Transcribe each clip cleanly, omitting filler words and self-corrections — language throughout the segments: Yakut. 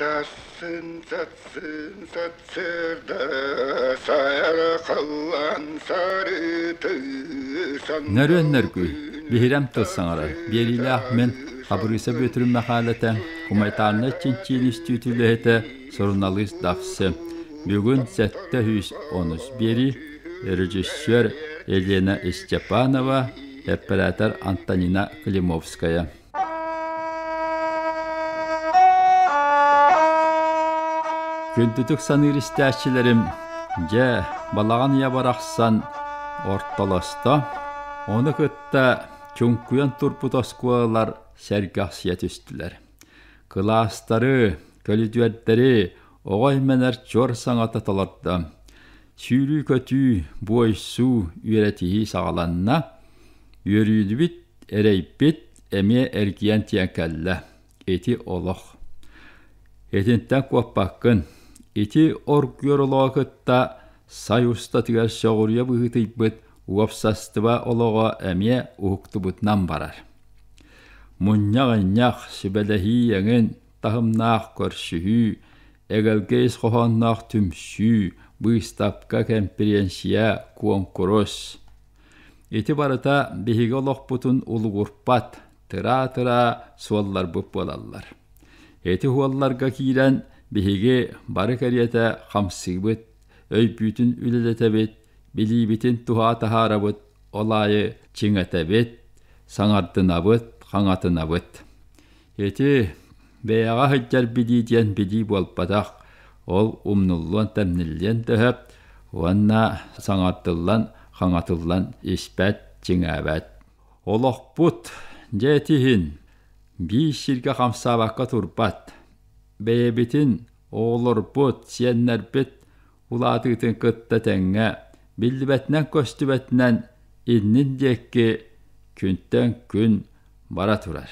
Сассын, сассын, сарсыарда сайархаллан сарыты Нөрүөн нөргүй, биһирэм тыл саҥарар, биэриилээх мин Хабырыыса Бүөтүрүм Мэхээлэтэ, гуманитарнай чинчийии үнүстүүтүн үлэһитэ, суруналыыс Дапсы. Бүгүн 710 биэрии, режиссер Елена Степанова, эппэрээтэр Антонина Климовская. Күндүтүк саныыр истээччилэрим, дьэ, балаҕан ыйа барахсан ортолосто, ону кытта чуҥкуйан турбут оскуолалар сэргэхсийэ түстүлэр. Кылаастары, көлүдүөрдэри оҕо имэнэр чуор саҥата толордо. Сүүрүү-көтүү, буойсуу, үөрэтиһии саҕаланна. Үөрүүлүбүт, эрэйбит эмиэ эргийэн тиийэн кэллэ. Ити олох. Итинтэн куоппаккын. Ити оргуйар олоҕу кытта сай устатыгар сөҕүрүйэ быһыытыйбыт уопсастыба олоҕо эмиэ уһуктубутунан барар. Мунньах-инньэх, сүбэлэһии эҥин таһымнаах көрсүһүү, эгэлгэ ис хоһоонноох түмсүү, быыстапка, кэмпириэнсийэ, куонкурус. Ити барыта биһиги олохпутун улугурпат, тыраа-тыраа суолларбыт буолаллар. Ити уолларга киирэн биһиги бары кэриэтэ хамсыыбыт, өйбүтүн үлэлэтэбит, билиибитин туһаа таһаарабыт, ол аайы чиҥэтэбит, саҥардынабыт, хаҥатынабыт. Ити бэйэҕэ сылдьар билии диэн билии буолбатах, ол умнуллуон-тэмниллиэн төһө уонна саҥардыллан, хаҥатыллан испэт, чиҥээбэт. Олохпут, дьэ итиһин, биир сиргэ хамсаабакка турбат. Бэйэбитин, оҕолорбут, сиэннэрбит улаатыытын кытта тэҥҥэ, биллибэтинэн-көстүбэтинэн иннин диэки күнтэн күн бара турар.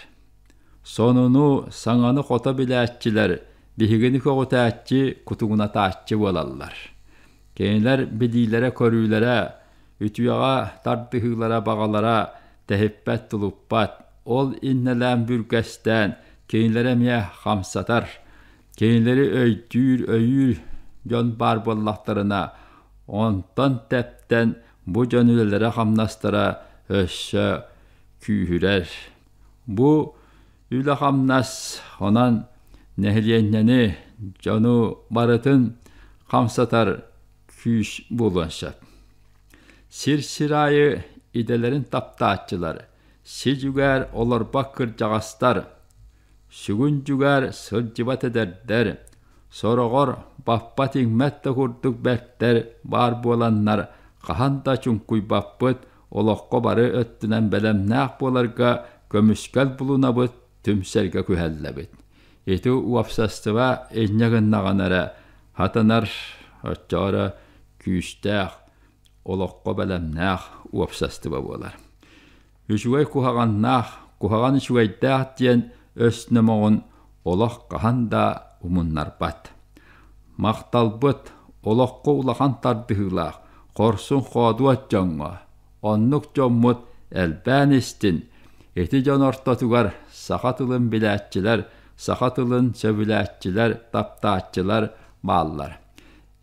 Сонуну, саҥаны хото билээччилэр биһигини көҕүтээччи, кутугунатааччы буолаллар. Кинилэр билиилэрэ-көрүүлэрэ, үтүөҕэ тардыһыылара баҕалара тэһиппэт тулуппат, ол иннэлээн бүргэстээн кинилэри эмиэ хамсатар, кинилэри өйдүүр, өйүүр дьон баар буоллахтарына, онтон тэптэн бу дьон үлэлэрэ-хамнастара өссө күүһүрэр. Бу үлэ-хамнас онон нэһилиэнньэни, дьону барытын хамсатар күүс буолуон сөп. Сир-сир аайы идэлэрин таптааччылар, си-дьүгээр олорбот кырдьаҕастар, сүгүн-дьүгээр сылдьыбат эдэрдэр, сороҕор баппат-иҥмэт да курдук бэртэр баар буоланнар хаһан да чуҥкуйбаппыт, олоххо бары өттүнэн бэлэмнээх буоларга көмүскэл булунабыт, түмсэргэ күһэллэбит. Ити уопсастыба инньэ гыннаҕына эрэ хатанар, оччоҕо эрэ күүстээх, олоххо бэлэмнээх уопсастыба буолар. Үчүгэй куһаҕаннаах, куһаҕан үчүгэйдээх диэн өс номоҕун олох хаһан да умуннарбат. Махталбыт олоххо улахан тардыһыылаах, хорсун-хоодуот дьоҥҥо. Оннук дьоммут элбээн истин, ити дьон ортотугар саха тылын билээччилэр, саха тылын сөбүлээччилэр, таптааччылар бааллар.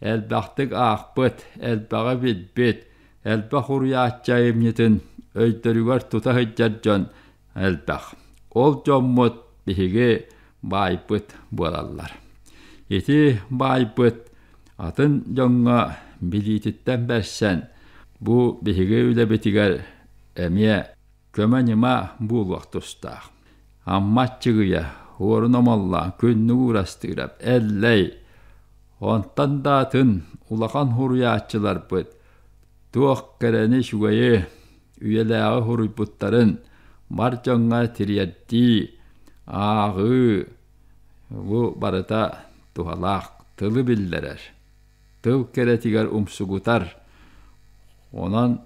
Элбэхтик аахпыт, элбэҕи билбит, элбэх уруйааччы айымньытын өйдөрүгэр тута сылдьар дьон элбэх. Ол дьоммут биһиги баайбыт буолаллар. Ити баайбыт атын дьоҥҥо билиититтэн бэрсэн, бу биһиги үлэбитигэр эмиэ көмө-ньыма буолуох тустаах. Амма Аччыгыйа, Уорун Омоллоон, Күннүк Уурастыырап, Эллэй, онтон да атын улахан суруйааччыларбыт туох кэрэни үчүгэйи, үйэлээҕи суруйбуттарын бар дьоҥҥо тириэрдии, ааҕыы бу барыта туһалаах тылы биллэрэр, тыл кэрэтигэр умсугутар. Онон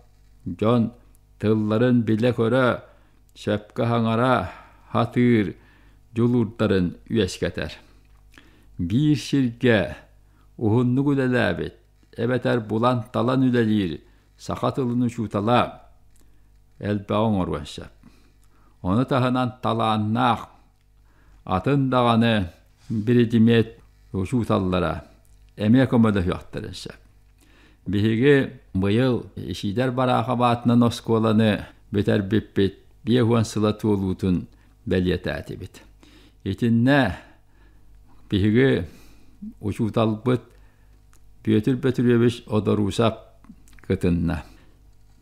дьон тылларын билэ-көрө, сөпкө саҥара сатыыр дьулуурдарын үөскэтэр. Биир сиргэ уһуннук үлэлээбит эбэтэр булан-талан үлэлиир саха тылын учуутала элбэҕи оҥоруон сөп. Ону таһынан талааннаах, атын даҕаны биридимиэт учууталлара эмиэ көмөлөһүөхтэрин сөп. Биһиги быйыл Исиидэр Бараахап аатынан оскуоланы бүтэрбиппит 50 сыла туолуутун бэлиэтээтибит. Итиннэ биһиги учууталбыт Бүөтүр Бөтүрүөбүс Одоруусап кытынна.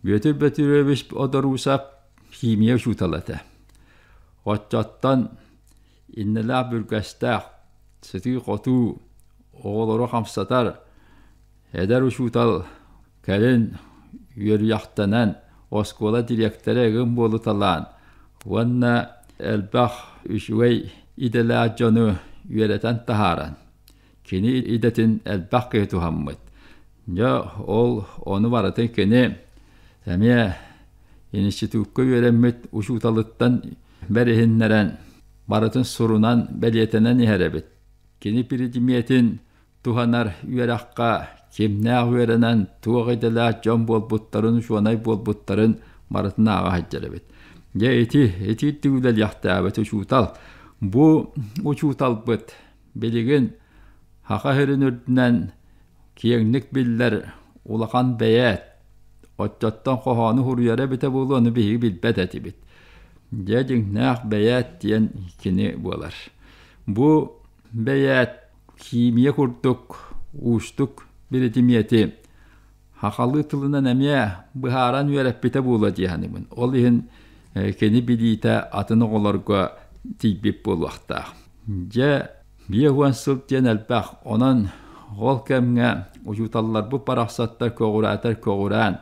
Бүөтүр Бөтүрүөбүс Одоруусап химия учуутала этэ. Оччоттон иннэлээх бүргэстээх, сытыы-хотуу, оҕолору хамсатар эдэр учуутал кэлин үөрүйэхтэнэн оскуола дириэктэрэ ыгым буолуталаан уонна элбэх үчүгэй идэлээх дьону үөрэтэн таһааран кини идэтин элбэх киһи туһаммыт. Дьэ ол ону барытын кини эмиэ институкка үөрэммит учууталыттан бэриһиннэрэн барытын сурунан бэлиэтэнэн иһэр эбит. Кини биридимиэтин туһанар үөрэххэ кимнээх үөрэнэн туох идэлээх дьон буолбуттарын, учуонай буолбуттарын барытын ааҕа сылдьар эбит. Дьэ ити итиирдик үлэлиэхтээбит учуутал. Бу учууталбыт билигин Саха сирин үрдүнэн киэҥник биллэр улахан бэйээт. Оччоттон хоһоону суруйара эбитэ буолуо, ону биһиги билбэт этибит. Дьэ дьиҥнээх бэйээт диэн кини буолар. Бу бэйээт химия курдук уустук биридимиэти сахалыы тылынан эмиэ быһааран үөрэппитэ буолуо дии саныыбын. Ол иһин кини билиитэ атын оҕолорго тиийбит буолуохтаах. Дьэ, 50 сыл диэн элбэх. Онон ол кэмҥэ учууталларбыт барахсаттар көҕүрээтэр көҕүрээн,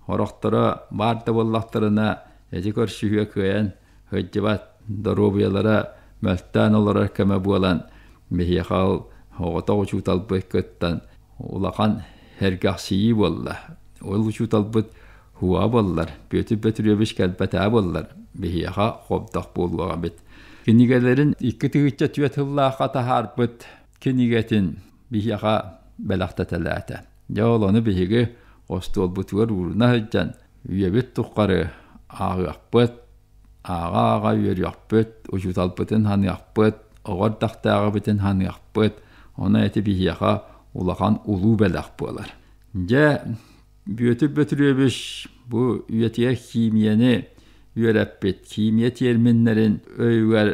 сорохторо баар да буоллахтарына ити көрсүһүүгэ кыайан сылдьыбат, доруобуйалара мөлтөөн олорор кэмэ буолан, биһиэхэ ол оҕотох учууталбыт кыттан улахан сэргэхсийии буолла. Ол учууталбыт һуоҕа буоллар, Петр Петрович кэлбэтэ буоллар, биһиэхэ хобдох буолуоҕа эбит. Кинигэлэрин 2004 сыллаахха таһаарбыт кинигэтин биһиэхэ бэлэхтэтэлээтэ. Дьэ ол ону биһиги остуолбутугар ууруна сылдьан үйэбит тухары ааҕыахпыт, ааҕа-ааҕа үөрүөхпүт, учууталбытын саныахпыт, оҕо эрдэхтээҕибитин саныахпыт. Ону ити биһиэхэ улахан улуу бэлэх буолар. Дьэ, Бүөтүр Бөтүрүөбүс бу үйэтигэр химияны үөрэппит, химия терминнэрин өйүгэр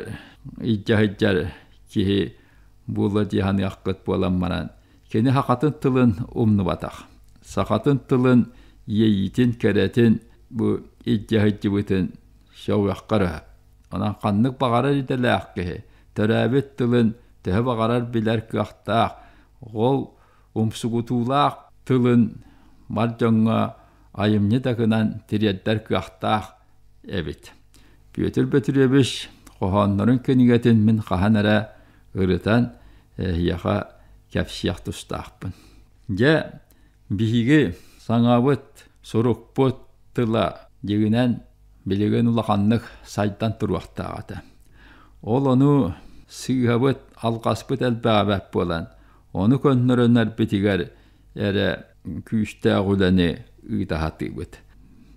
илдьэ сылдьар киһи буолуо дии саныахпыт буолан баран, кини сахатын тылын умнубатах. Сахатын тылын иэйиитин, кэрэтин бу илдьэ сылдьыбытын сөҕүөххэ эрэ сөп. Онон ханнык баҕарар идэлээх киһи төрөөбүт тылын төһө баҕарар билэр кыахтаах, ол умсугутуулаах тылын бар дьоҥҥо айымньы да гынан тириэрдэр кыахтаах эбит. Петр Петрович хоһооннорун кинигэтин мин хаһан эрэ ырытан эһиэхэ кэпсиэх тустаахпын. Дьэ, биһиги саҥабыт, сурукпут тыла дьиҥинэн билигин улаханнык сайдан туруохтаах этэ. Ол ону сыыһабыт, алҕаспыт элбээбэт буолан, ону көннөрөнөрбүтүгэр эрэ күүстээх үлэни ыыта сатыыбыт.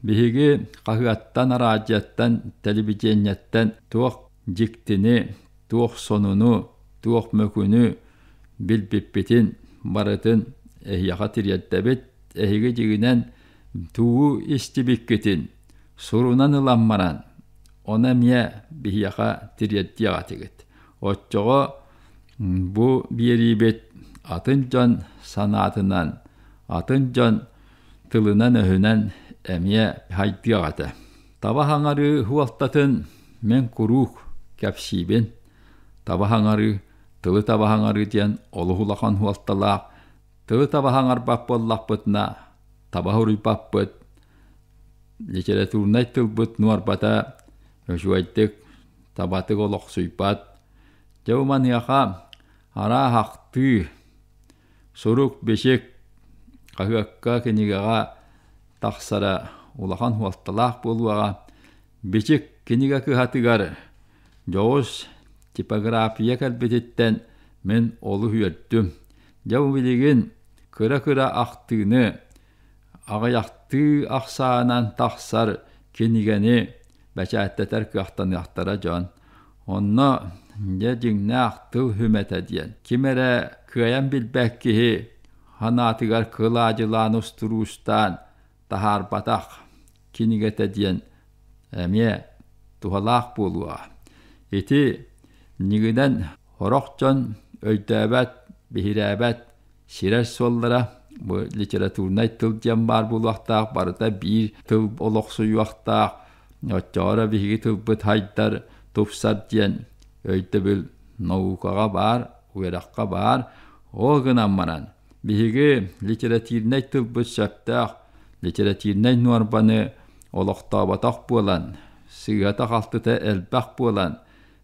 Биһиги хаһыаттан, араадьыйаттан, тэлэбидиэнньэттэн туох дьиктини, туох сонуну, туох мөкүнү билбиппитин барытын эһиэхэ тириэрдэбит. Эһиги дьиҥинэн тугу истибиккитин сурунан ылан баран, ону эмиэ биһиэхэ тириэрдиэх этигит. Оччоҕо бу биэриибит атын дьон санаатынан, атын дьон тылынан-өһүнэн эмиэ хайдыах этэ. Таба хаҥарыы суолтатын мин куруук кэпсиибин. Таба хаҥарыы, тылы таба хаҥарыы диэн олус улахан суолталаах. Тылы таба хаҥарбат буоллахпытына, таба суруйбаппыт. Литературнай тылбыт нуорбата үчүгэйдик, табатык олохсуйбат. Дьэ бу маныаха арааһахтыы, сурук-бичик хаһыакка, кинигэҕэ тахсара улахан суолталаах буолуоҕа. Бичик кинигэ кыһатыгар дьоҕус типография кэлбититтэн мин олус үөрдүм. Дьэ бу билигин кыра-кыра ахтыыны аҕыйахтыы ахсаанан тахсар кинигэни бэчээттэтэр кыахтаныахтара дьон. Онно Дьэ дьиҥнээх тыл хүмэтэ диэн. Ким эрэ кыайан билбэт киһи санаатыгар кылаадьылаан устуруустаан таһаарбатах кинигэтэ диэн эмиэ туһалаах буолуоҕа. Ити ньигинэн сорох дьон өйдөөбөт, биһирээбэт сирэр суоллара бу литературнай тыл диэн баар буолуохтаах, барыта биир тыл олохсуйуохтаах, оччоҕо биһиги тылбыт хайдар, тупсар диэн өйдөбүл наукаҕа баар, үөрэххэ баар. Ол гынан баран биһиги литеративнай тылбыт сөптөөх литеративнай нуорбаны олохтооботох буолан, сыыһата-халтыта элбэх буолан,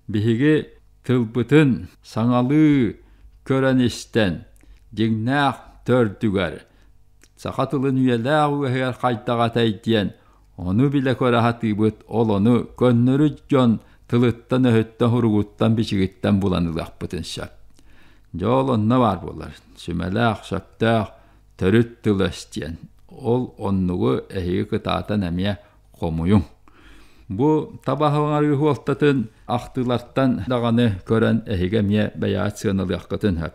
биһиги тылбытын саҥалыы көрөн-истэн, дьиҥнээх төрдүгэр, саха тылын үйэлээх үөһүгэр хайдах этэй диэн ону билэ-көрө сатыыбыт, ол ону көннөрү дьон тылыттан-өһүттэн, суругуттан-бичигиттэн булан ылыахпытын сөп. Дьэ ол онно баар буолар, сүмэлээх, сөптөөх төрүт тыл-өс диэн. Ол оннугу эһиги кытаатан эмиэ хомуйуҥ. Бу табаһыҥарыы суолтатын ахтыылартан даҕаны көрөн эһиги эмиэ бэйэҕит сыаналыаххытын сөп.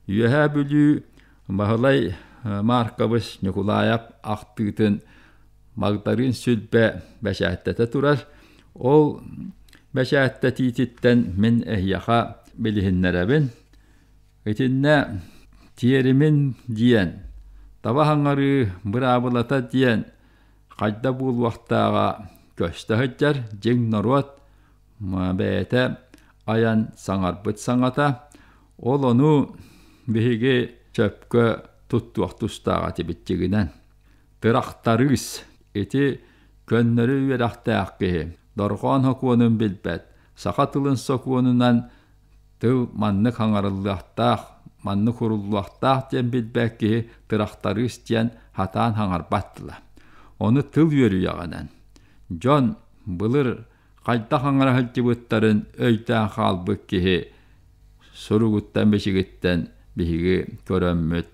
Үөһээ Бүлүү Баһылай Маркович Ньукулаайап ахтыытын Магдалин Сүлбэ бэчээттэтэ турар. Ол бэчээттэтиититтэн мин эһиэхэ билиһиннэрэбин. Итиннэ тиэримин диэн, таба хаҥарыы быраабылата диэн хайда буолуохтааҕа көстө сылдьар дьиҥ норуот бэйэтэ айан саҥарбыт саҥата. Ол ону биһиги сөпкө туттуох тустаах этибит дьиҥинэн. Тырахтарыыс ити көннөрү үөрэхтээх киһи дорҕоон сокуонун билбэт, саха тылын сокуонунан тыл маннык хаҥарыллыахтаах, маннык уруллуохтаах диэн билбэт киһи тырахтарыыс диэн сатаан хаҥарбат тыла. Ону тыл үөрүйэҕинэн дьон былыр хайдах хаҥара сылдьыбыттарын өйдөөн хаалбыт киһи суругуттан-бичигиттэн биһиги көрөммүт,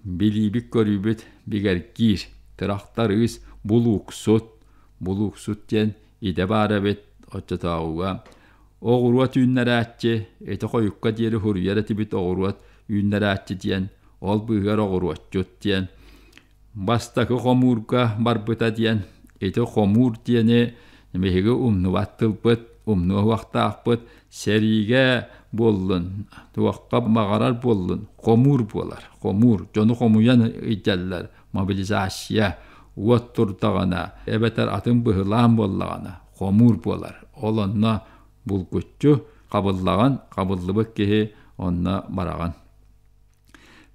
билиибит-көрүүбүт бигэргиир. Тырахтарыыс булууксут, булууксут диэн идэ баар эбит оччотооҕуга. Оҕуруот үүннэрээччи, ити хойукка диэри суруйар этибит оҕуруот үүннэрээччи диэн, ол быыһыгар оҕуруотчут диэн. Бастакы хомуурга барбыта диэн, ити хомуур диэни биһиги умнубат тылбыт, умнуо суохтаахпыт, сэриигэ буоллун, туохха баҕарар буоллун, хомуур буолар. Хомуур, дьону хомуйан илдьэллэр, мобилизация, уот турдаҕына, эбэтэр атын быһылаан буоллаҕына, хомуур буолар. Ол онно булгуччу хабыллаҕын, хабыллыбыт киһи онно бараҕын.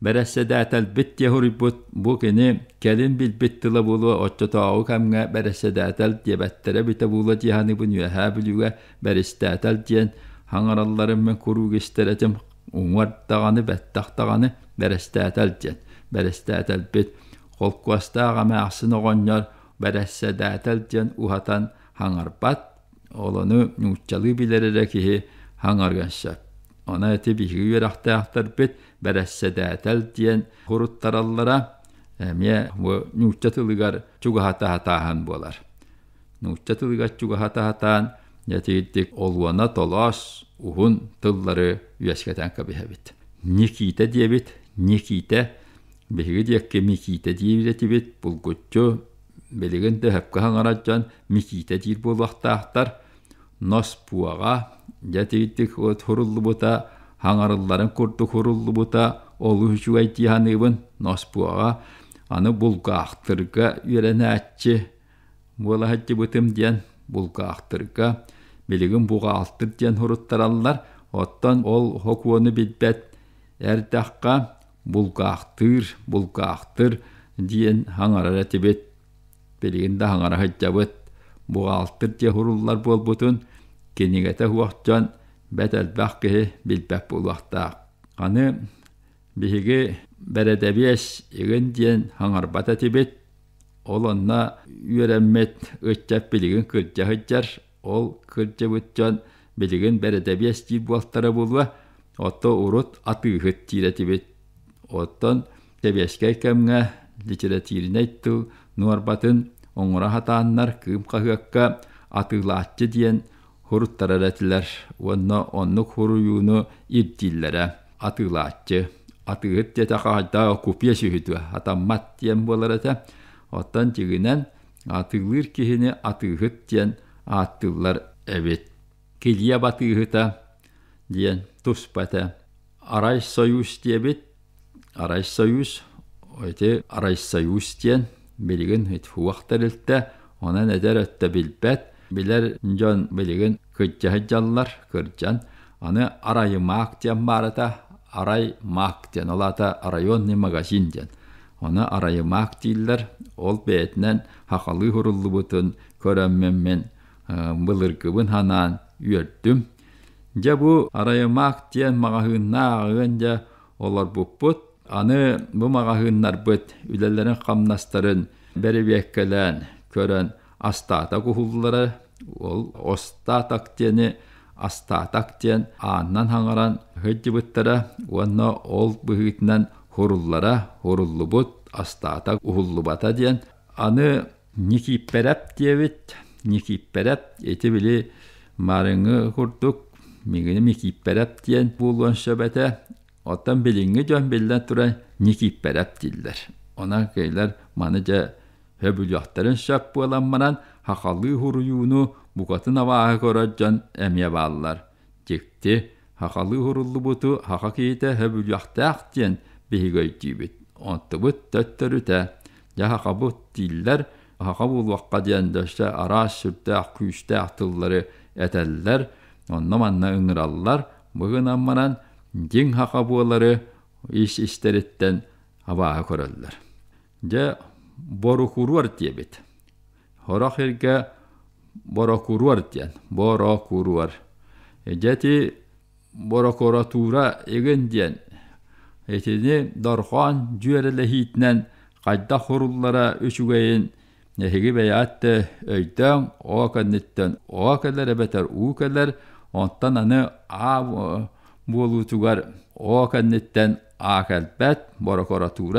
Бэрэссэдээтэлбит диэхуруйбут бу кини кэлин билбит тыла буолуо оччотооҕу кэмҥэ бэрэссэдээтэл диэбэттэрэ эбитэ буолуо дии саныыбын Үөһээ Бүлүүгэ бэристээтэл диэн хаҥаралларын мин куруук истэр этим уҥуор даҕаны бэттэх даҕаны бэрэстээтэл диэн бэрэстээтэлбит холкуостаах эмээхсин оҕонньор бэрэссэдээтэл диэн уһатан хаҥарбат ол ону нууччалыы билэр эрэ киһи хаҥарыан сөп Ону ити биһиги үөрэхтээхтэрбит бэрэссэдээтэл диэн суруттараллара эмиэ бу нуучча тылыгар чугаһата сатааһын буолар. Нуучча тылыгар чугаһата сатаан итиитик олуона толоос уһун тыллары үөскэтэн кэбиһэбит. Никита диэбит, Никита биһиги диэкки Микиитэ диир этибит, булгуччу билигин да сөпкө саҥарар дьон Микиитэ диир буолуохтаахтар. Носпуоҕа дьэ итиитик суруллубута, хаҥарылларын курдук суруллубута олус үчүгэй дии саныыбын. Носпуоҕа аны булгаахтырга үөрэнээччи буола сылдьыбытым диэн булгаахтырга билигин буҕаалтыр диэн суруттараллар. Оттон ол сокуону билбэт эрдэххэ булгаахтыыр, булгаахтыр диэн хаҥарар этибит. Билигин да хаҥара сылдьабыт. Буҕаалтыр диэ суруллар буолбутун кинигэтэ суох дьон бэрт элбэх киһи билбэт буолуохтаах. Аны биһиги бэрэдэбиэс игин диэн хаҥарбат этибит. Ол онно үөрэммит ыччат билигин кырдьа сылдьар. Ол кырдьыбыт дьон билигин бэрэдэбиэс диир буолтара буолуо. Отто урут атыыһыт диир этибит. Оттон сэбиэскэй кэмҥэ литэрэтииринэй тыл нуорбатын оҥоро сатааннар Кыым хаһыакка атыылааччы диэн Хуруттарар этилэр уонна оннук хуруйууну ирдииллэрэ. Атыылааччы. Атыыһыт диэтэххэ хайдах купец үһү дуо, хатаммат диэн буолар этэ. Оттон дьиҥинэн атыылыыр киһини атыыһыт диэн ааттыыллар эбит. Килиэп атыыһыта диэн туспа этэ. Арай Союз диэбит, Арай Союз, ити Арай Союз диэн билигин ити уох тэрилтэ, онон эдэр өттө билбэт, билэр дьон билигин кырдьа сылдьаллар, кырдьан. Аны Арайымаак диэн баар этэ, Арай Маак диэн, ол аата районный магазин диэн. Ону Арайымаак дииллэр, ол бэйэтинэн сахалыы суруллубутун көрөммүн мин былыргыбын санаан үөрдүм. Дьэ бу Арайымаак диэн маҕаһыыннаах ыан дьэ олорбуппут. Аны бу маҕаһыыннарбыт үлэлэрин-хамнастарын бэрэбиэркэлээн көрөн астаатак уһуллара. Ол остаатак диэни астаатак диэн аанынан хаҥаран сылдьыбыттара уонна ол быһыытынан хуруллара, хуруллубут, астаатак уһуллубата диэн. Аны Никииппэрэп диэбит, Никииппэрэп ити били маарыҥҥы курдук миигини Микииппэрэп диэн буолуон сөп этэ. Оттон билиҥҥи дьон биллэн туран Никииппэрэп дииллэр. Онон кинилэр маны дьэ сөбүлүөхтэрин сөп буолан баран сахалыы суруйууну букатын абааһы көрөр дьон эмиэ бааллар. Дьикти, сахалыы суруллубуту саха киһитэ сөбүлүөхтээх диэн биһиги өйдүүбүт. Онтубут төттөрүтэ Дьэ сахабыт дииллэр, саха буолуохха диэн өссө араас сүрдээх күүстээх тыллары этэллэр, онно-манна ыҥыраллар. Бу гынан баран дьиҥ саха буолары ис-истэриттэн абааһы көрөллөр. Дьэ борукуруор диэбит. Сорох сиргэ борокуруор диэн, борокуруор. Дьэ ити борокуратуура игин диэн итини дорҕоон дьүөрэлэһиитинэн хайдах суруллара үчүгэйин эһиги бэйэҕит да өйдөөҥ оо кэнниттэн оо кэлэр эбэтэр уу кэлэр онтон аны аа буолуутугар оо кэнниттэн аа кэлбэт борокуратуура.